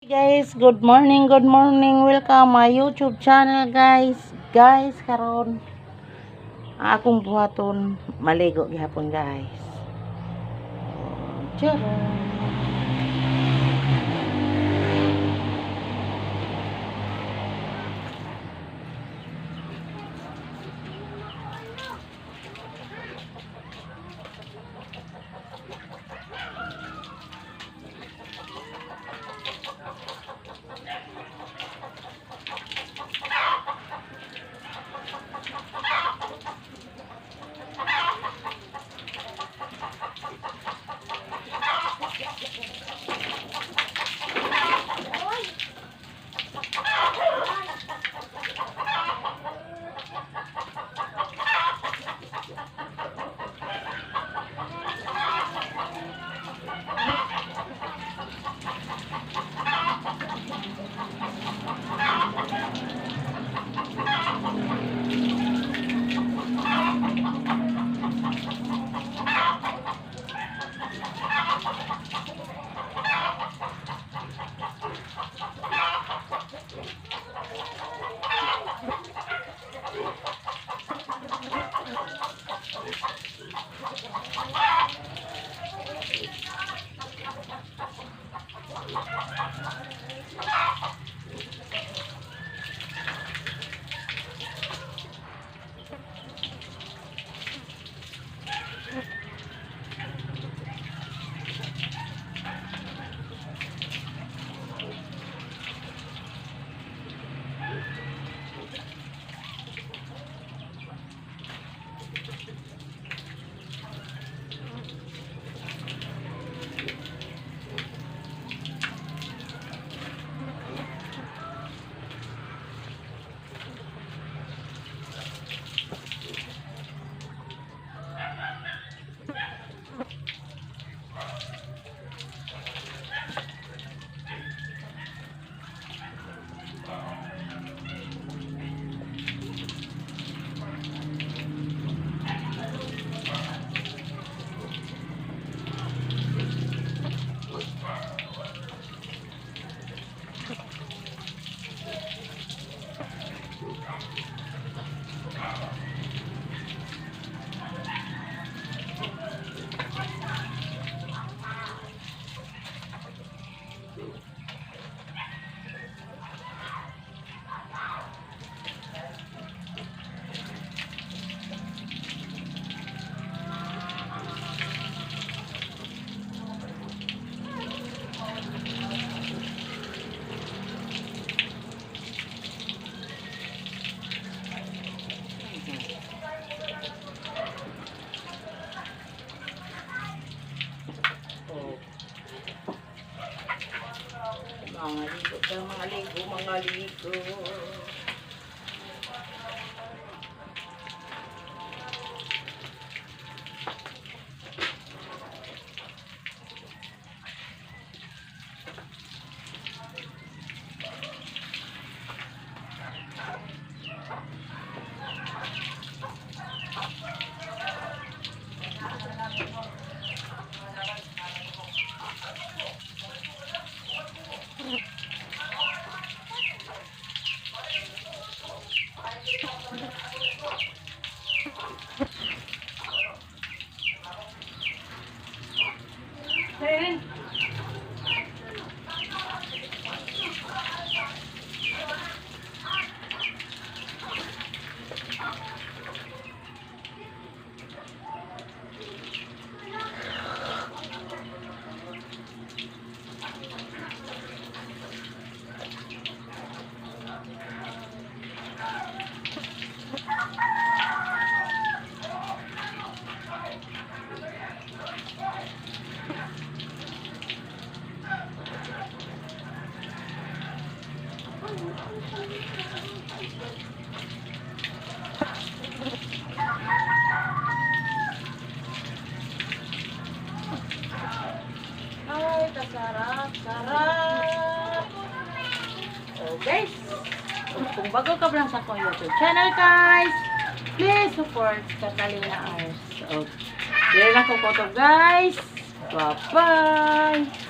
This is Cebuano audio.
Guys, good morning, good morning. Welcome my YouTube channel, guys. Guys, karon ang akong buhaton, maligo gihapon, guys. Oh, charot. Oh. Mga ligo, mga ligo, mga ligo. Ay, kasarap, sarap. Oh, guys, kung bago ka pa lang sa akong YouTube channel, guys, please support Catalina Ars. Oh, dili lang ko to, guys. Bye-bye.